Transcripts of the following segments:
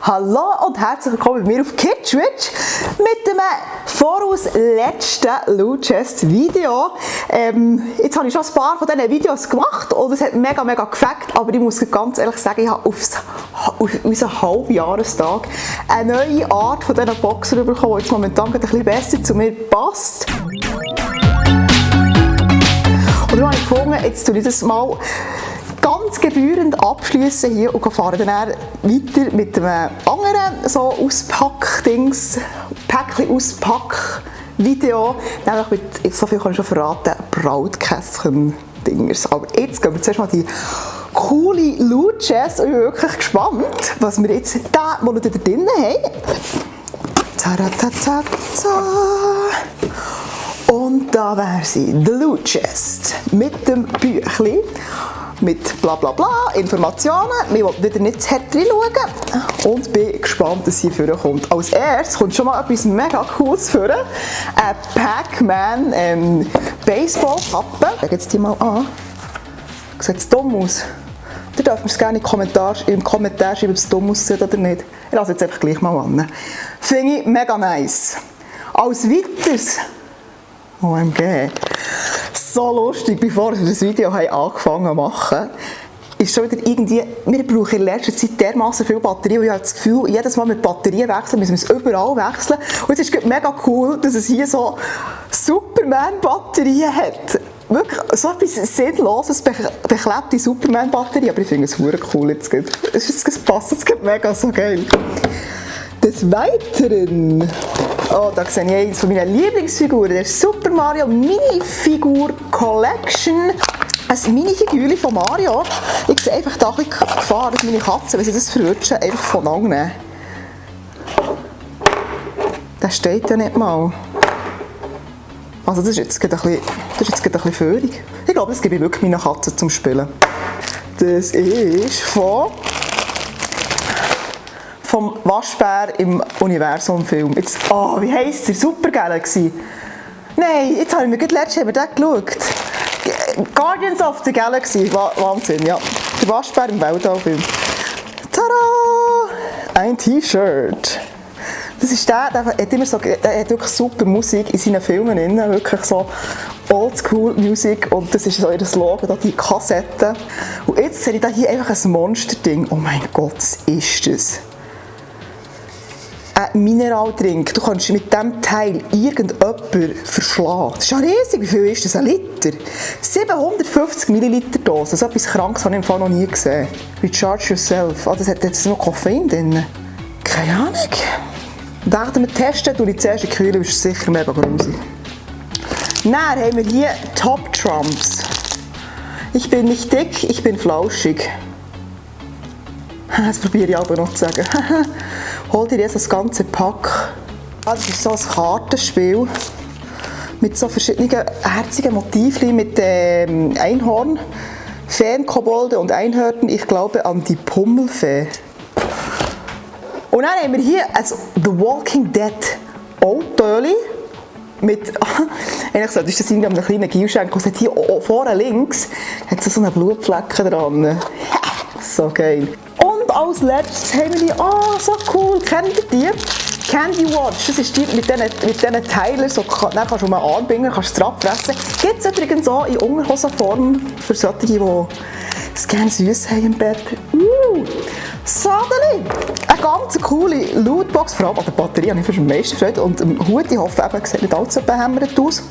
Hallo und herzlich willkommen bei mir auf Kidswitch mit dem voraus letzten Loot Chest Video. Jetzt habe ich schon ein paar von diesen Videos gemacht und es hat mega gefällt, aber ich muss ganz ehrlich sagen, ich habe auf unseren Halbjahrestag eine neue Art von diesen Boxer bekommen, die jetzt momentan ein bisschen besser zu mir passt. Und dann habe ich gefunden, jetzt tue ich das mal ganz gebührend abschließen hier und fahren dann weiter mit einem anderen so Auspack-Dings, Päckchen-Auspack-Video, nämlich mit, so viel kann ich schon verraten, Brautkästchen-Dingers. Aber jetzt gehen wir zuerst mal die coole Loot Chest und ich bin wirklich gespannt, was wir jetzt da mal da drinnen haben. Und da wäre sie, die Loot Chest mit dem Büchlein. Mit bla bla bla, Informationen. Wir wollen wieder nicht zu hart reinschauen und bin gespannt, was hier vorkommt. Als erstes kommt schon mal etwas mega cooles vor. Eine Pac-Man Baseball-Kappe. Ich lege jetzt die mal an. Sieht es dumm aus? Ihr dürft mir es gerne im Kommentar schreiben, ob es dumm aussieht oder nicht. Ich lasse jetzt einfach gleich mal an. Finde ich mega nice. Als weiteres, OMG. So lustig, bevor wir das Video angefangen zu machen, ist schon wieder irgendwie, wir brauchen in letzter Zeit dermaßen viel Batterien und ich habe das Gefühl, jedes Mal mit Batterien wechseln, müssen wir es überall wechseln. Und es ist mega cool, dass es hier so Superman-Batterien hat. Wirklich so etwas Sinnloses, beklebte Superman-Batterie, aber ich finde es verdammt cool. Es passt jetzt mega so geil. Des Weiteren, oh, da sehe ich eines von meinen Lieblingsfiguren, der Super Mario Minifigur Collection. Ein Minifigürchen von Mario. Ich sehe einfach da ein bisschen Gefahr, dass meine Katzen, wenn sie das verrutschen, einfach voneinander nehmen. Der steht ja nicht mal. Also das ist jetzt ein bisschen feurig. Ich glaube, das gebe ich wirklich meinen Katzen zum Spielen. Das ist vom Waschbär im Universum-Film. Jetzt, oh, wie heisst der? Super Galaxy? Nein, jetzt haben wir letztes Jahr den geschaut. Guardians of the Galaxy, Wahnsinn, ja. Der Waschbär im Weltall-Film. Tada! Ein T-Shirt. Das ist der hat immer so, der hat wirklich super Musik in seinen Filmen drin, wirklich so Oldschool-Musik und das ist so ihr Slogan, da die Kassette. Und jetzt sehe ich da hier einfach ein Monster-Ding. Oh mein Gott, was ist das? Ein Mineraldrink. Du kannst mit diesem Teil irgendjemanden verschlagen. Das ist ja riesig. Wie viel ist das? Ein Liter? 750 Milliliter Dose. So etwas Krankes habe ich im Fall noch nie gesehen. Recharge yourself. Ah, das hat jetzt noch Koffein drin. Keine Ahnung. Während wir testen, tue ich zuerst in die Kühle, das ist sicher mega grusig. Dann haben wir hier Top Trumps. Ich bin nicht dick, ich bin flauschig. Das probiere ich aber noch zu sagen. Hol dir jetzt das ganze Pack. Das ist so ein Kartenspiel mit so verschiedenen herzigen Motiven mit Einhorn, Feen, Kobolde und Einhörnern. Ich glaube an die Pummelfee. Und dann haben wir hier also The Walking Dead Oldtöli mit, eigentlich sollte das in einem kleinen Gielschenk, und es hat hier vorne links hat so einen Blutflecken dran. So geil. Und als letztes haben wir die, oh so cool, kennt ihr die? Candy Watch, das ist die mit diesen Teilen, so, dann kannst du um einen Arm binden, kannst du drauf fressen. Gibt es übrigens auch in Unterhosenform für solche, die es gerne süß haben im Bett. Sadeli! Eine ganz coole Lootbox, vor allem an der Batterie habe ich am meisten gefreut. Und im Hut, ich hoffe, eben, sieht nicht allzu behämmert aus.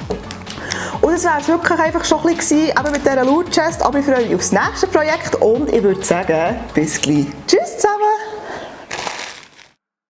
Und das wäre es wirklich einfach schon ein bisschen mit dieser Loot Chest. Aber ich freue mich auf das nächste Projekt und ich würde sagen, bis gleich. Tschüss!